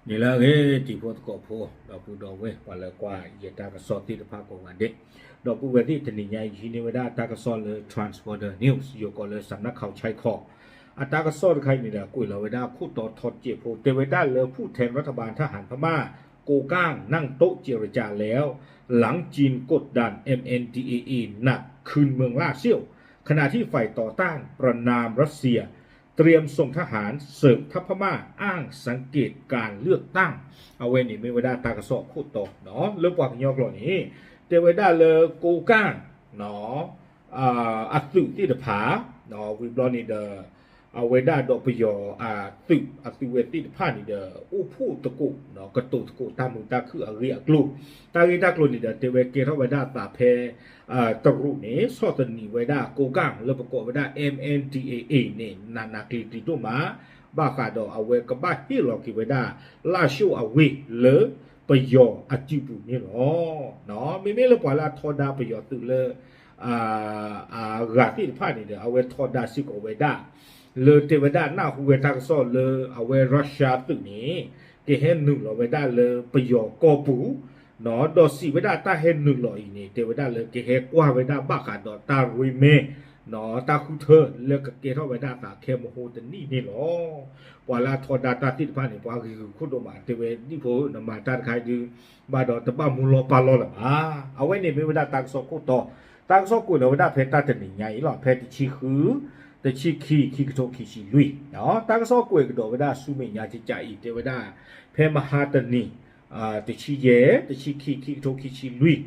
န့ၣ်လၢအဂ့ၢ် တံၤဖိသကိးဖိ ဒီပုၢ်ဒီဝဲၢ် ပှၤလၢကွၢ်ယတၢ်ကစီၣ်သ့ၣ်တဖၣ်ကိးဂၤဒဲး, ဒီပုၢ်ဝဲၢ်သ့ၣ် တနံၤညါအံၤ ဟံးန့ၢ်ဝဲဒၣ်တၢ်ကစီၣ်လၢ Transworld News ယိၤကီးလၢ စးနၢ်ခီဆဲခီ, အတၢ်ကစီၣ်တခါအံၤန့ၣ်ဒီး ကွဲးလီၤဝဲဒၣ်ခိၣ်တီထီတစဲးဖိ တဲဝဲဒၣ်လၢ ผู้แทนรัฐบาลทหารพม่า โกก้าง นั่งโต๊ะเจรจาแล้ว หลังจีนกดดัน เอ็มเอ็นดีเอเอ หนัก คืนเมืองล่าเสี่ยว ขณะที่ฝ่ายต่อต้านประณามรัสเซีย เตรียมส่งทหารเสริมทัพพม่า อ้างสังเกตการเลือกตั้ง အဝဲန့ၣ်မ့ၢ်ဝဲဒၣ်တၢ်ကစီၣ်ခိၣ်တီ လၢပှၤကညီကျိာ်န့ၣ် တဲဝဲဒၣ်လၢ ကိးကၣ် အသုးသ့ၣ်တဖၣ် ဝံၤဘျီန့ၣ်ဒီး အဝဲဒၣ်ဒီးပယီၤအသုး အသုးဝဲသ့ၣ်တဖၣ်န့ၣ်ဒီး အိၣ်ဖှိၣ်သကိး ကတိၤသကိးတၢ်မုာ်တၢ်ခုၣ်အဂ့ၢ်အကျိၤ, တၢ်ဂ့ၢ်တၢ်ကျိၤန့ၣ်ဒီး တဲဝဲကဲထီၣ်ဝဲဒၣ်အသးဖဲ တရူးန့ၣ် ဆီၣ်သနံးဝဲဒၣ်ကိးကၣ် လၢပကိးဝဲဒၣ် MNDAA န့ၣ် နးနးကျံၤကျံၤဒိၣ်မး ဘၣ်ဃးဒီးအဝဲကဘၣ်ဟ့ၣ်လီၤက့ၤဝဲဒၣ် လၢၢ်ၡိၣ်အဝ့ၢ်လၢပယီၤအစုပူၤန့ၣ်လီၤ. မ့မ့ၢ်လၢပှၤလၢအထီဒါပယီၤသုးလၢ အဂၤသ့ၣ်တဖၣ်န့ၣ်ဒီး အဝဲထီဒါစ့ၢ်ကီးဝဲဒၣ် လၢတဲဝဲဒၣ်နၢ်ဟူဝဲတၢ်ကစီၣ်လၢအဝဲရၢၡါသုးန့ၣ် ကဟဲနုာ်လီၤဝဲဒၣ်လၢပယီၤကီၢ်ပူၤ ဒီးစံးဝဲဒၣ်တၢ်ဟဲနုာ်လီၤအံၤန့ၣ် တဲဝဲဒၣ်လၢကဟဲကွၢ်ဝဲဒၣ်ဘၣ်ဃးဒီးတၢ်ရ့မဲ တၢ်ဃုထၢလၢကကဲထီၣ်ဝဲဒၣ်အသးခဲမဟိတနံၣ်န့ၣ်လီၤ. ပှၤလၢအထီဒါတၢ်သ့ၣ်တဖၣ်န့ၣ် ပှၤဂံၤဂုၤခိၣ်ဒိၣ်မး တဲဝဲဒ်ဖိနမၤတၢ်တခါအံၤဒုး ဘၣ်ဒီးတဘၣ်မူလီၤပၢ်လီၤလၢၤဘၣ်. အဝဲန့ၣ်မ့ၢ်ဝဲဒၣ်တၢ်ကစီၣ်ခိၣ်တီ, တၢ်ကစီၣ်ကွဲးလီၤဝဲဒၣ်ဖဲတၢ်တနံၤညါအံၤလီၤ ဖဲတဆံဃု တဆံခံ ခံကထိခံဆံလွံၢ်, တၢ်ကစီၣ်ကွဲးကဒီးဝဲဒၣ်ဆူမဲာ်ညါကကးအံၤ တဲဝဲဒၣ် ဖဲမဟါတနံၤ တဆံယဲၢ် တဆံခံ ခံကထိခံဆံလွံၢ်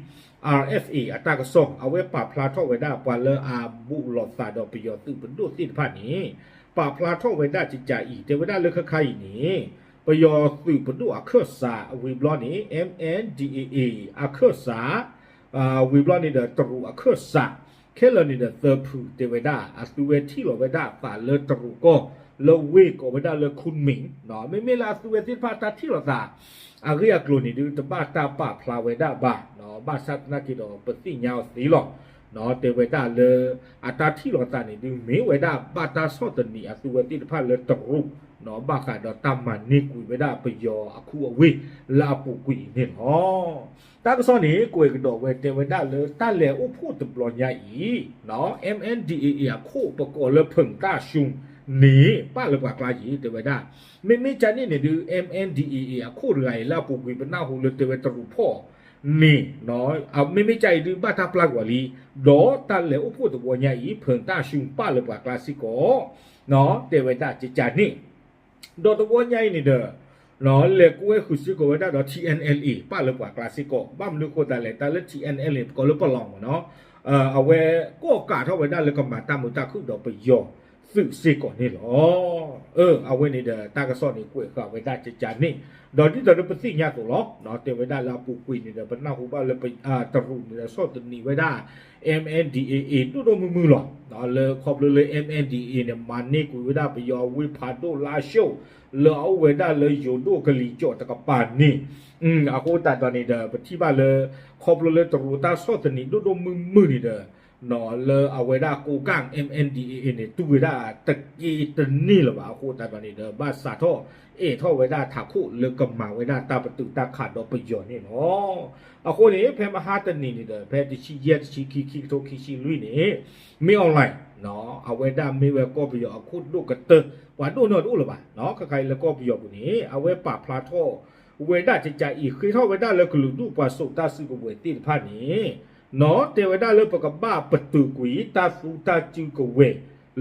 RFA အတၢ်ကစီၣ် အဝဲပာ်ဖျါထီၣ်ဝဲဒၣ် ပှၤလၢအဘူးလိာ်သးဒီးပယီၤသုးပဒိၣ်သ့ၣ်တဖၣ်န့ၣ် ပာ်ဖျါထီၣ်ဝဲဒၣ်ကကးအံၤ တဲဝဲဒၣ်လၢခဲခါအံၤန့ၣ် ပယီၤသုးပဒိၣ်အခၢၣ်စး ဝံၤဘျီန့ၣ် MNDAA အခၢၣ်စး ဝံၤဘျီန့ၣ်ဒီးတရူးအခၢၣ်စး ခဲလၢာ်န့ၣ်ဒီးသၢဖုတဲဝဲဒၣ် အသုဝဲထံၣ်လီၤဝဲဒၣ်အသးလၢတရူးကီၢ် လၢဝ့ၢ်ကိးဝဲဒၣ်လၢ ခူၣ်မ့ၣ်, မ့မ့ၢ်လၢအသုဝဲသ့ၣ်တဖၣ်တၢ်ထံၣ်လီၤသး အဂ့ၢ်အကျိၤန့ၣ်ဒုး တဘၣ်တၢ်ပာ်ဖျါဝဲဒၣ်ဘၣ်, ဘၣ်ဆၣ်သနာ်က့ဒီးပသ့ၣ်ညါအီၤသ့လီၤ. တဲဝဲဒၣ်လၢ အတၢ်ထံၣ်လီၤသးန့ၣ်ဒုး မ့ၢ်ဝဲဒၣ်ဘၣ်တၢ်ဆီၣ်သနံးအသုဝဲသ့ၣ်တဖၣ်လၢတရူး ဘၣ်ဃးဒီးတၢ်မၤန့ၢ်ကွံာ်ဝဲဒၣ်ပယီၤအခူအဝ့ၢ်လၢအပူၤကွံာ်အံၤန့ၣ်လီၤ. တၢ်ကစီၣ်န့ၣ် ကွဲးကဒီးဝဲတဲဝဲဒၣ်လၢတၢ်လဲၤအိၣ်ဖှိၣ်တဘျီညါအံၤ MNDAA အခိၣ်ပကိးလၢ ဖုၣ်တၢ်ၡူ န့ၣ် ပာ်လၢပှၤကျါယံၤ တဲဝဲဒၣ် မ့မ့ၢ်ကန့ၣ်န့ၣ်ဒုး MNDAA အခိၣ်တဂၤအံၤလၢအပူၤကွံာ်ပနၢ်ဟူလၢတဲဝဲတရူးဖီၣ်န့ၣ် မ့မ့ၢ်ကအံၤဒုးဘၣ်တၢ်ပျၢ်ကွံာ်လံ, ဒီးတၢ်လဲၤအိၣ်ဖှိၣ်တဘျီညါအံၤ ဖုၣ်တၢ်ၡူ ပာ်လၢပှၤကျါစ့ၢ်ကီး တဲဝဲဒၣ်ကကးန့ၣ် ဒီးတဘျီညါအံၤန့ၣ်ဒီး လဲၤကွဲဃုာ်စ့ၢ်ကီးဝဲဒၣ်ဒီး TNLA ပာ်လၢပှၤကျါစ့ၢ်ကီး, ဘၣ်မနုၤဃိသတးလဲၣ် တၢ်လၢ TNLA ပကိးလၢပလီၢ်မ့ၢ်နီၤ, အဝဲကီၣ်ကးထီၣ်ဝဲဒၣ်လၢကမၤတၢ်မုာ်တၢ်ခုၣ်ဒီးပယီၤသုးစ့ၢ်ကီးန့ၣ်လီၤ. အဝဲန့ၣ်ဒီးတၢ်ကစီၣ်န့ၣ် ကွဲးဃာ်ဝဲဒၣ်ကကးန့ၣ်, ဒီးဒ်သိးလၢပသ့ၣ်ညါအသိးလီၤ, တဲဝဲဒၣ်လၢအပူၤကွံာ်န့ၣ်ဒီး ပနၢ်ဟူဘၣ်လၢ တရူးန့ၣ်ဒီးဆီၣ်သနံးဝဲဒၣ် MNDAA ဒိၣ်ဒိၣ်မုၢ်မုၢ်လီၤ. လၢခီဖျိလၢ MNDAA န့ၣ် မၤန့ၢ်ကွံာ်ဝဲဒၣ်ပယီၤအဝ့ၢ်ဖးဒိၣ်လါၡိၣ် လၢအအိၣ်ဝဲဒၣ်လၢယိၤဒိၣ်ကလံၤစိးတကပၤန့ၣ်, အဃိသတးဒီးန့ၣ်ဒီး ပထံၣ်ဘၣ်လၢ ခီဖျိလၢတရူးတၢ်ဆီၣ်သနံးဒိၣ်ဒိၣ်မုၢ်မုၢ်န့ၣ်ဒီး လၢအဝဲဒၣ်ကိးကၣ် MNDAA န့ၣ် တူၢ်ဝဲဒၣ်တက့တန့ၢ်လၢၤဘၣ်. အဃိသတးဒီးန့ၣ်ဒီး ဘၣ်စးထီၣ်အဲၣ်ထီၣ်ဝဲဒၣ်ထးခိၣ်လၢကမၤဝဲဒၣ်တၢ်ပတုာ်တၢ်ခးဒီးပယီၤန့ၣ်လီၤ. အဃိန့ၣ် ဖဲမဟါတနံၤန့ၣ်ဒီး ဖဲတဆံယဲၢ် တဆံခံ ခံကထိခံဆံလွံၢ်န့ၣ် မ့ၢ် online အဝဲဒၣ်မ့ၢ်ဝဲကီၢ်ပယီၤအခိၣ်ဒိၣ်ကတၢၢ် ပှၤဒိၣ်နီၢ်တအိၣ်လၢၤဘၣ်, ခဲခါအံၤလၢကီၢ်ပယီၤပူၤန့ၣ် အဝဲပာ်ဖျါထီၣ်ဝဲဒၣ်ကကးအံၤ ဃ့ထီၣ်ဝဲဒၣ်လၢကလုာ်ဒူၣ်ပှၤစိာ်တၢ်စုကဝဲၤသ့ၣ်တဖၣ်န့ၣ် နီၢ် တဲဝဲဒၣ်လၢပကဘၣ်ပတုာ်ကွံာ်တၢ်သူတၢ်စုကဝဲၤ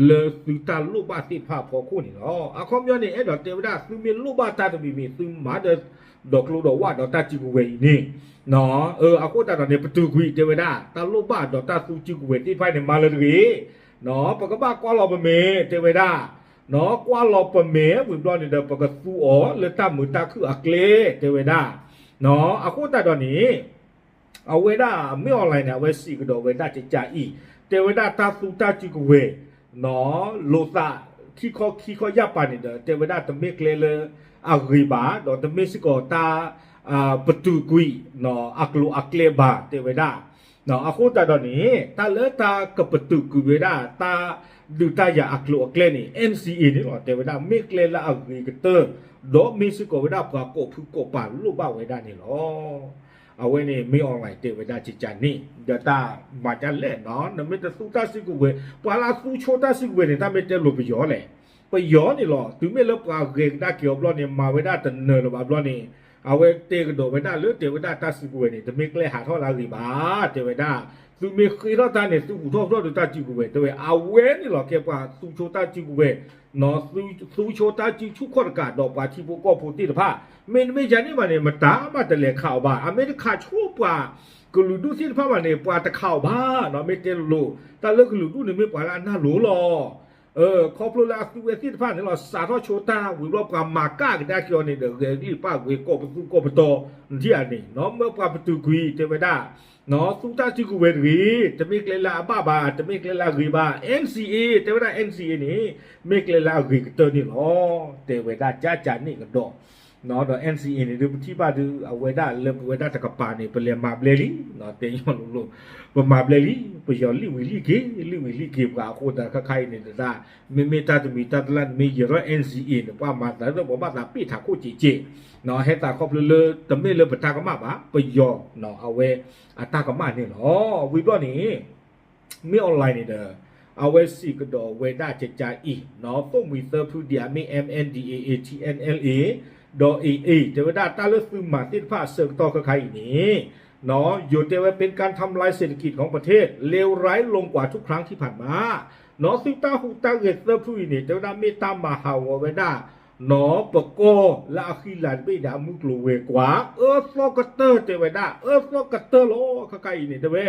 လၢသုတၢ်လိၣ်ဘၣ်သ့ၣ်တဖၣ်အဖီခိၣ်န့ၣ်လီၤ. အခီပညီန့ၣ် အဲၣ်ဒိးတဲဝဲဒၣ် သုမ့ၢ်လိၣ်ဘၣ်တၢ်တမံၤမံၤ သုမၤဒီး ဒီးကျိဒီးဝၣ်ဒီးတၢ်စုကဝဲၤအံၤန့ၣ် အဃိသတးဒီးန့ၣ် ပတုာ်ကွံာ်တဲဝဲဒၣ် တၢ်လိၣ်ဘၣ်ဒီးတၢ်သူစုကဝဲၤသ့ၣ်တဖၣ်န့ၣ် မၤလၢတဂ့ၤ, ပကဘၣ်ကွၢ်လီၤပမဲာ် တဲဝဲဒၣ်, ကွၢ်လီၤပမဲာ် ဝံၤဘျီန့ၣ်ဒီး ပကသူအီၤလၢတၢ်မုာ်တၢ်ခုၣ်အကျဲ တဲဝဲဒၣ်, အဃိသတးဒီးန့ၣ် အဝဲဒၣ်မ့ၢ် online န့ၣ် အဝဲစံးကဒီးဝဲဒၣ်ကကးအံၤ တဲဝဲဒၣ်တၢ်သူတၢ်စုကဝဲၤ လိာ်သးခံခီခံခီယၢ်ပၤန့ၣ်ဒီး တဲဝဲဒၣ်တမ့ၢ်ကျဲလၢအဂ့ၤဘၣ် ဒီးတမ့ၢ်စ့ၢ်ကီးတၢ် ပတုာ်ကွံာ် အကျိၤအကျဲဘၣ် တဲဝဲဒၣ်. အဃိသတးဒီးန့ၣ် တၢ်လၢတၢ်ကပတုာ်ကွံာ်ဝဲဒၣ် တၢ် ဒုးတၢ်ယၤအကျိၤအကျဲန့ၣ် NCA န့ၣ်လီၤ. တဲဝဲဒၣ်မ့ၢ်ကျဲလၢအဂ့ၤကတၢၢ်, ဒီးမ့ၢ်စ့ၢ်ကီးဝဲဒၣ်ပှၤကိးဖုကိးပာ်လိၣ်ဘၣ်ဝဲဒၣ်န့ၣ်လီၤ. အဝဲန့ၣ်မ့ၢ်အီၣ်လဲၣ်တဲဝဲဒၣ်ကကန့ၣ် ဒီးတၢ်မၤဒ်လဲၣ်နီၤ, နမ့ၢ်တသူတၢ်စုကဝဲၤ, ပှၤလၢအသူဆိတၢ်စုကဝဲၤန့ၣ် တၢ်မ့ၢ်တဲလိာ်ပယီၤလဲၣ်. ပယီၤန့ၣ်လီၤ. တုၤမ့ၢ်လၢပှၤဂဲၤကဒါက့ၤအီၤဘျီန့ၣ် မၤဝဲဒၣ်တနၢၤလၢၤဘၣ်ဘျီန့ၣ် အဝဲတဲကဒီးဝဲဒၣ်လၢတဲဝဲဒၣ်တၢ်စုကဝဲၤန့ၣ် တမ့ၢ်ကျဲဟးထီၣ်လၢအဂ့ၤဘၣ်, တဲဝဲဒၣ်, သုမ့ၢ်ဃ့ထီၣ်တၢ်န့ၣ် သုဟူးထီၣ်ထီၣ်ဒီးတၢ်စုကဝဲၤ တဲဝဲ, အဝဲန့ၣ်လီၤ ကဲပှၤသူဆိတၢ်စုကဝဲၤ, သူဆိတၢ်စုဆူၣ်ခီၣ်တကးဒီးပှၤထံဖိကီၢ်ဖိသ့ၣ်တဖၣ်, မ့တမ့ၢ်ယၤန့ၣ်ဘၣ်န့ၣ် မတၤမးတလဲၤခးအီၤဘၣ်, အမ့ၢ်တခးဆိပှၤကလုာ်ဒူၣ်သ့ၣ်တဖၣ်ဘၣ်န့ၣ် ပှၤတခးအီၤဘၣ်နီၤ, မ့ၢ်တဲလိၤလိၤ တၢ်လၢကလုာ်ဒူၣ်န့ၣ်မ့ၢ်ပှၤလၢအနၢ်လိၤလီၤ. ခီဖျိလၢအသုဝဲသ့ၣ်တဖၣ်န့ၣ်လီၤ စးထီၣ်ဆိတၢ်ဝံၤဘျီပှၤမၤကၢ်ကဒါက့ၤအီၤန့ၣ်ဒီး ဂဲၤကလံၣ်ပာ်ဂ့ၤ ကိးပသူကိးပတီၤ နထံၣ်ဧါန့ၣ်နီၤ, မၢပှၤပတုာ်ကွံာ် တဲဝဲဒၣ်, သူတၢ်စုကဝဲၤတဂ့ၤ, တမ့ၢ်ကျဲလၢအဘၣ်ဘၣ်, တမ့ၢ်ကျဲလၢအဂ့ၤဘၣ်, NCA တဲဝဲဒၣ် NCA န့ၣ် မ့ၢ်ကျဲလၢအဂ့ၤကတၢၢ်န့ၣ်လီၤ, တဲဝဲဒၣ်ကကန့ၣ်ကဒီး ဒီး NCA န့ၣ်ဒုးပထံၣ်ဘၣ်ဒုး အဝဲဒၣ်လၢပဝဲဒၣ်တကပၤန့ၣ် ပလဲၤမၤဘျဲလံ, တဲညီလိၤလိၤ, ပမၤဘျဲလံ, ပယီၤလံၣ်ဝံၤလံၣ်က့ၤ, လံၣ်ဝံၤလံၣ်က့ၤပှၤအဃိသတးခါခါအံၤန့ၣ်တဒၣ်, မ့မ့ၢ်တၢ်တမံၤတၢ်တလၢ်န့ၣ်မ့ၢ်ယဲၤထီၣ် NCA န့ၣ် ပှၤမၤသးဒီးပှၤဘၣ်သးပ့ၢ်ထးခိၣ်က့ၤက့ၤ, ဟဲသးခီဖျိလၢ တမ့ၢ်လၢပတၢ်ကမၣ်ဘၣ်, ပယီၤ အဝဲအတၢ်ကမၣ်န့ၣ်လီၤ. ဝံၤဘျီန့ၣ် မ့ၢ်အီၣ်လဲၣ်န့ၣ်ဒီး အဝဲစံးကဒီးဝဲဒၣ်ကကအံၤ, သိၣ်မှံၤသၢဖုဒံးအမ့ၢ် MNDAA TNLA ဒီး AA တဲဝဲဒၣ်တၢ်လၢသုမၤသ့ၣ်တဖၣ်အဆၢကတီၢ်ခဲခါအံၤန့ၣ်, ယိၤတဲဝဲ เป็นการทำลายเศรษฐกิจของประเทศ เลวร้ายลงกว่าทุกครั้งที่ผ่านมา နီၢ် သုတၢ်ဟူးတၢ်ဂဲၤသၢဖုအံၤန့ၣ် တဲဝဲဒၣ်မ့ၢ်တၢ်မၤဟးဂီၤဝဲဒၣ် နီၢ် ပကီၢ်လၢအဃံလၤတဘ့ၣ်ဒီးအမုၢ်ကျိၤဝဲၤကွာ် အၢသီကတၢၢ်တဲဝဲဒၣ် အၢသီကတၢၢ်လီၤ. ခဲခါအံၤန့ၣ်တဲဝဲ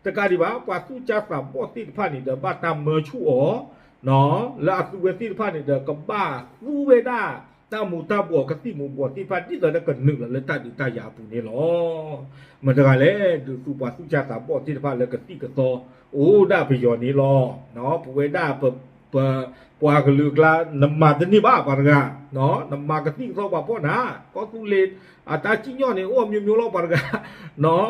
တကးဒံးဘၣ် ပှၤသူၣ်ကၢ်သးဘီၣ်သ့ၣ်တဖၣ်န့ၣ်ဒီး ဘၣ်တၢ်မၢဆူၣ်အီၤ နီၢ် လၢအသုဝဲသ့ၣ်တဖၣ်န့ၣ်ဒီး ကဘၣ်သူဝဲဒၣ် တၢ်မူၤတၢ်ဘှီးကသံၣ်မူၤဘှီးသ့ၣ်တဖၣ် ဒ်သိးလၢကနုာ်လီၤလၢတၢ်ဒုးတၢ်ယၤအပူၤန့ၣ်လီၤ. မတၤတဂၤလဲၣ် ဒုးသူပှၤသူၣ်ကၢ်သးဘီၣ်သ့ၣ်တဖၣ်လၢကသံၣ်ကသီ အိၣ်ဒၣ်ပယီၤန့ၣ်လီၤ. ပဝဲဒၣ် ပှၤကလုာ်အကျါ နမၤတန့ၢ်ဘၣ်ပှၤတဂၤ, နမၤကသံၣ်ကသီပှၤဖီၣ်နၤ, ကီၢ်သူလ့ၤ အတၢ်စံၣ်ညီၣ်န့ၣ် အိၣ်အမျိုးမျိုးလီၤပှၤတဂၤ,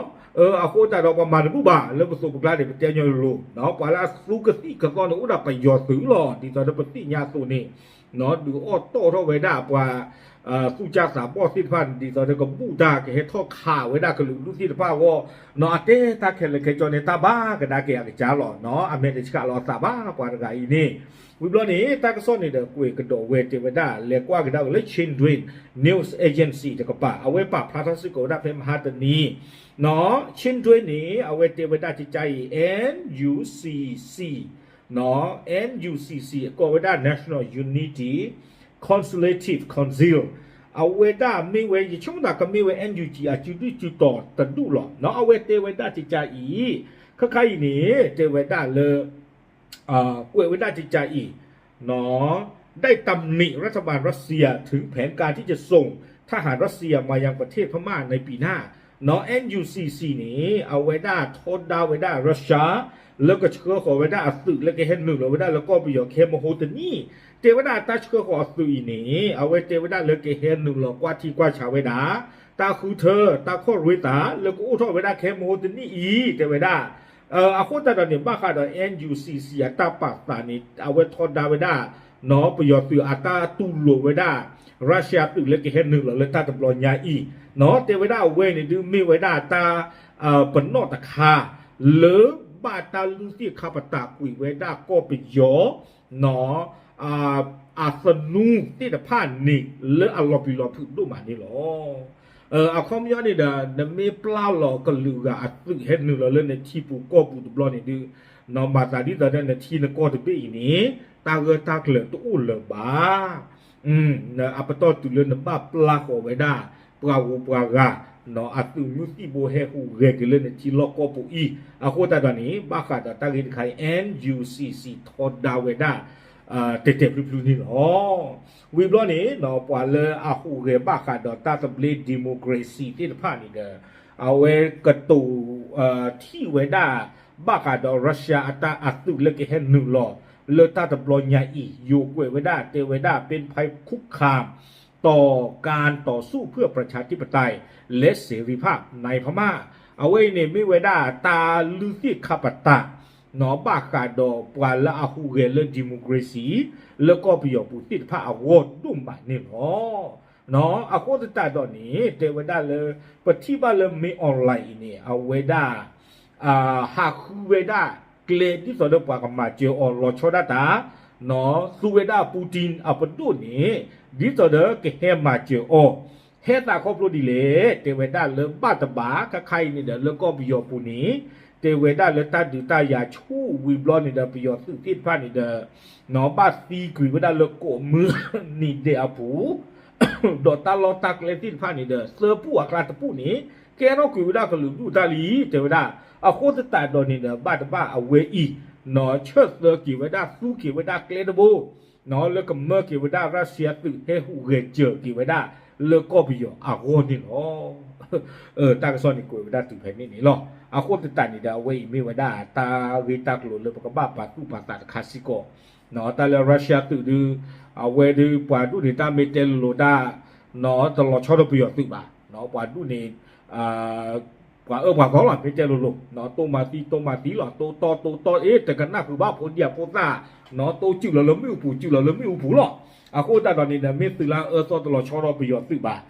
အဃိသတးဒီးပှၤမၤတဘူၣ်ဘၣ် လၢပသိးပကျါန့ၣ် ပတဲညီလိၤလိၤ, ပှၤလၢအသူကသံၣ်ကသီန့ၣ် အိၣ်ဒၣ်ပယီၤသုးလီၤ. ဒ်သိးဒီးပသ့ၣ်ညါအသိးန့ၣ် ဒုးအိၣ်တီၣ်ထီၣ်ဝဲဒၣ်ပှၤ သူၣ်ကၢ်သးဘီၣ်သ့ၣ်တဖၣ်န့ၣ် ဒ်သိးဒီးကဘူၣ်တၢ်ကဟဲထီၣ်ခးဝဲဒၣ်ကလုာ်ဒူၣ်သ့ၣ်တဖၣ်အဂီၢ်, နီၢ် အတဲတၢ်ခဲလၢာ်ခဲဆ့န့ၣ် တၢ်ဘၣ်ကဒါက့ၤအကစၢ်လီၤ. နီၢ် အမဲာ်တဆှးလီၤအသးဘၣ်ပှၤတဂၤအံၤန့ၣ်, ဝံၤဘျီန့ၣ် တၢ်ကစီၣ်န့ၣ်ဒီးကွဲးကဒီးဝဲတဲဝဲဒၣ် လဲၤကွၢ်ကဒါက့ၤလၢ Chinland News Agency တကပၤ အဝဲပာ်ဖျါထီၣ်စ့ၢ်ကီးဝဲဒၣ်ဖဲမဟါတနံၤ, နီၢ် Chinland န့ၣ် အဝဲတဲဝဲဒၣ်ကကါအံၤ NUCC နီၢ် NUCC ကိးဝဲဒၣ် National Unity Consultative Council အဝဲဒၣ်မ့ၢ်ဝဲ ယဆိကမိၣ်သးကမ့ၢ်ဝဲ NUG အစုဒုၣ်စုတီၤတဒူၣ်လီၤ. နီၢ် အဝဲတဲဝဲဒၣ်ကကါအံၤ, ခဲခါအံၤန့ၣ် တဲဝဲဒၣ်လၢ ကွဲးဝဲဒၣ်ကကါအံၤ, နီၢ် ได้ตำหนิรัฐบาลรัสเซียถึงแผนการที่จะส่งทหารรัสเซียมายังประเทศพม่าในปีหน้า နီၢ် NUCC န့ၣ် အဝဲဒၣ်ထီဒါဝဲဒၣ် Russia လၢကဆှၢဃီၤဝဲဒၣ်အသုး လၢကဟဲနုာ်လီၤဝဲဒၣ်လၢကီၢ်ပယီၤကဟဲမဟိတနံၣ်, တဲဝဲဒၣ်တၢ်ဆှၢဃီၤအသုးအံၤန့ၣ် အဝဲတဲဝဲဒၣ်လၢကဟဲနုာ်လီၤကွၢ်ထံကွၢ်ဆးဝဲဒၣ် တၢ်ဃုထၢ တၢ်ခီၣ်ရ့သး လၢကအိၣ်ထီၣ်ဝဲဒၣ်ကဟဲမဟိတနံၣ်အံၤ တဲဝဲဒၣ် အဃိသတးဒီးန့ၣ် ဘၣ်ဃးဒီး NUCC အတၢ်ပာ်သးန့ၣ် အဝဲထီဒါဝဲဒၣ် နီၢ် ပယီၤသုးအတၢ်တူၢ်လိာ်ဝဲဒၣ် Russia သုးလၢကဟဲနုာ်လီၤလၢတၢ်တဘျီညါအံၤ, နီၢ် တဲဝဲဒၣ်အဝဲန့ၣ်ဒုးမ့ၢ်ဝဲဒၣ်တၢ် ပနီၣ်တခါ လၢဘၣ်တၢ်လုၢ်သ့ၣ်ခါပတာ်ကွံာ်ဝဲဒၣ်ကီၢ်ပယီၤ နီၢ် အသနူသ့ၣ်တဖၣ်န့ၣ် လၢအလီၤပျံၤလီၤဖုးဒိၣ်မးန့ၣ်လီၤ. အခီပညီန့ၣ်ဒီး နမ့ၢ်ပျၢ်လီၤကလုာ်ဂၤအသုးဟဲနုာ်လီၤလၢနထံပူၤကီၢ်ပူၤတဘျီန့ၣ်ဒုး နီၢ် မၤသးဒ်သိးဒီးနထံနကီၢ်တဘ့ၣ်အံၤန့ၣ် တၢ်ဂၢၢ်တၢ်ကျၢၤတအိၣ်လၢၤဘၣ်. အပတီၢ်တုၤလၢနဘၣ်ပျၢ်ဃီၤဝဲဒၣ် ပှၤဂုၤပှၤဂၤ နီၢ် အသုးမုၢ်သံၣ်ဘိဟဲဟူးဂဲၤက့ၤလၢနထံလီၢ်ကီၢ်ပူၤအံၤ, အဃိသတးဒီးန့ၣ် ဘၣ်ဃးဒီးတၢ်ဂ့ၢ်တခါအံၤ NUCC ထီဒါဝဲဒၣ် တဲာ်တဲာ်ဖျုးဖျုးန့ၣ်လီၤ. ဝံၤဘျီန့ၣ် နီၢ် ပှၤလၢအဟူးဂဲၤဘၣ်ဃးဒီးတၢ်သဘျ့ democracy သ့ၣ်တဖၣ်န့ၣ်ဒီး အဝဲကတိၤ ထံၣ်ဝဲဒၣ် ဘၣ်ဃးဒီး Russia အတၢ်အသုးလၢကဟဲနုာ်လီၤ လၢတၢ်တဘျီညါအံၤ ယိၤကွဲးဝဲဒၣ် တဲဝဲဒၣ် เป็นภัยคุกคามต่อการต่อสู้เพื่อประชาธิปไตยและเสรีภาพในพม่า အဝဲအံၤန့ၣ်မ့ၢ်ဝဲဒၣ်တၢ်လုၢ်သ့ၣ်ခါပတာ် ဘၣ်ဃးဒီးပှၤလၢအဟူးဂဲၤလၢ democracy လၢကီၢ်ပယီၤပူၤသ့ၣ်တဖၣ်အဂီၢ်ဒိၣ်မးန့ၣ်လီၤ. အဃိသတးဒီးန့ၣ် တဲဝဲဒၣ်လၢ ပထံၣ်ဘၣ်လၢ မင်းအောင်လှိုင် အံၤန့ၣ် အဝဲဒၣ် ဟးဃုဝဲဒၣ်ကျဲဒ်သိးဒီးပှၤကမၤစၢၤအီၤလီၤဆီဒၣ်တၢ်, သူဝဲဒၣ် Putin အပဒိၣ်န့ၣ် ဒ်သိးဒီးကဟဲမၤစၢၤအီၤ, ဟဲသးခီဖျိဒ်လဲၣ်, တဲဝဲဒၣ်လၢဘၣ်တဘၣ် ခါခါအံၤန့ၣ်ဒီး လၢကီၢ်ပယီၤပူၤန့ၣ် တဲဝဲဒၣ်လၢတၢ်ဒုးတၢ်ယၤဆူဝံၤဘျီန့ၣ်ဒီး ပယီၤသုးသ့ၣ်တဖၣ်န့ၣ်ဒီး ဘၣ်သံကွံာ်ဝဲဒၣ်လၢကိးမုၢ်နံၤဒဲးအပူၤ ဒီးတၢ်လီၢ်တၢ်ကျဲသ့ၣ်တဖၣ်န့ၣ်ဒီး သၢပူၣ်အကျါတပူၣ်န့ၣ် ကဲထီၣ်ကွံာ်ဝဲဒၣ်ကလုာ်ဒူၣ်တၢ်လံ တဲဝဲဒၣ်. အဃိသတးဒီးန့ၣ်ဒီး ဘၣ်တဘၣ်အဝဲအံၤ ဆၢၣ်သၢက့ၤဝဲဒၣ် သူက့ၤဝဲဒၣ်ကျဲတဘိ လၢကမၢက့ၤဝဲဒၣ် ရၢရှံယါသုး ဟဲဟူးဂဲၤစၢၤက့ၤဝဲဒၣ်လၢကီၢ်ပယီၤအဂီၢ်န့ၣ်လီၤ. တၢ်ကစီၣ်န့ၣ်ကွဲးဝဲဒၣ်တုၤဖဲန့ၣ်န့ၣ်လီၤ. အဃိသတးန့ၣ်ဒီး အဝဲအံၤမ့ၢ်ဝဲဒၣ်တၢ်ဂ့ၢ်တၢ်ကျိၤလၢပကဘၣ်ပာ်သူၣ်ပာ်သးတခါစ့ၢ်ကီး, တၢ်လၢရၢရှံယါသုးဒုး အဝဲဒုးပှၤဒူၣ်န့ၣ် တၢ်မ့ၢ်တဲလိၤလိၤဒၣ် တလီၤဆီဒီးပယီၤသုးဘၣ်, ပှၤဒူၣ်န့ၣ် ပှၤအၢပှၤသီလီၤ မ့ၢ်တဲလိၤလိၤ, တိၢ်မၤသံတိၢ်မၤသံလီၤ, တိၢ်တီတိၢ်တီၢ် အ့ တကနၣ်ဃုာ်ဘၣ်ဖိဒံဖိသၣ်, တိၢ်စုၣ်လီၤလၢမ့ၣ်အူပူၤ စုၣ်လီၤလၢမ့ၣ်အူပူၤလီၤ. အဃိသတးဒီးန့ၣ်ဒီး မ့ၢ်သုးလၢအၢသီတလီၤဆီဒီးပယီၤသုးဘၣ်,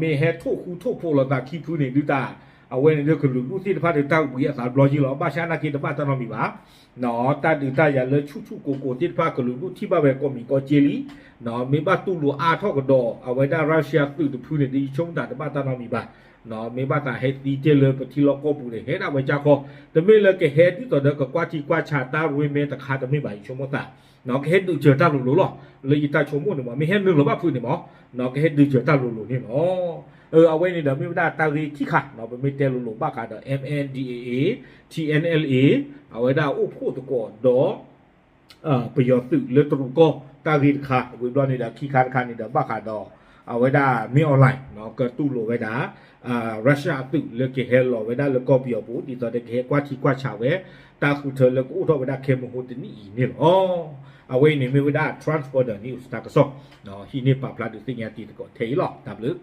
မ့ၢ်ဟဲထိၣ်ဃူထိၣ်ဖိးလိာ်သးခံဖုန့ၣ်ဒုးတၢ်, အဝဲန့ၣ်ဒုးကလုာ်ဒူၣ်သ့ၣ်တဖၣ်ဒုးတၢ်ဘှံးအသးဘျီယံလီၤ. ဘၣ်ဆၣ်နာ်က့တဘၣ်တၢ်နီတမံၤဘၣ် တၢ်ဒုးတၢ်ယၤလၢဆူၣ်ဆူၣ်ကိၢ်ကိၢ်သ့ၣ်တဖၣ် ကလုာ်ဒူၣ်ထံၣ်ဘၣ်ဝဲကိးမံၤကိးက့လံ. မ့ၢ်ဘၣ်တူၢ်လိာ်အါထီၣ်ကဒီး အဝဲဒၣ်ရၢရှံယါသုးတဖုန့ၣ်ဒီး ယဆိကမိၣ်တၢ်တဘၣ်တၢ်နီတမံၤဘၣ်. မ့ၢ်ဘၣ်သးဟဲသံတ့ၢ်လၢပထံလီၢ်ကီၢ်ပူၤန့ၣ် ဟဲဒၣ်ဝဲကၢ်ခီ, တမ့ၢ်လၢကဟဲဒ်သိးဒီးကကွၢ်ထံကွၢ်ဆးတၢ်ရ့မဲတခါတမ့ၢ်ဘၣ် ယဆိကမိၣ်သး, ကဟဲဒုးစၢၤတၢ်လိၤလိၤလီၤ. လၢယတၢ်ဆိကမိၣ်န့ၣ်မး မ့ၢ်ဟဲနုာ်လီၤဘၣ်ဖုးန့ၣ်မး, ကဟဲဒုးစၢၤတၢ်လိၤလိၤန့ၣ်လီၤ. အဝဲန့ၣ်ဒီးမ့ၢ်ဝဲဒၣ်တၢ်ဂ့ၢ်ခံခါ ပမ့ၢ်တဲလိၤလိၤဘၣ်ဃးဒီး M N D A A, T N L A အဝဲဒၣ်အိၣ်ဖှိၣ်သကိးဒီး ပယီၤသုးလၢတရူးကီၢ် တၢ်ဂ့ၢ်တခါ, ဝံၤဘျီန့ၣ်ဒီး ခံခါတခါန့ၣ်ဒီး ဘၣ်ဃးဒီး အဝဲဒၣ် မင်းအောင်လှိုင် ကတူၢ်လိာ်ဝဲဒၣ် ရၢရှံယါအသုးလၢကဟဲလီၤဝဲဒၣ်လၢကီၢ်ပယီၤပူၤ ဒ်သိးဒီးကဟဲကွၢ်ထံကွၢ်ဆးဝဲ တၢ်ဃုထၢလၢကအိၣ်ထီၣ်ဝဲဒၣ်ခဲမုၢ်ဟိတနံၣ်အံၤန့ၣ်လီၤ. အဝဲအံၤန့ၣ်မ့ၢ်ဝဲဒၣ် Transborder News တၢ်ကစီၣ်, ဟံးန့ၢ်ပာ်ဖျါဒုးသ့ၣ်ညါတံၤသကိးထဲအံၤလီၤ. တၢ်ဘျုး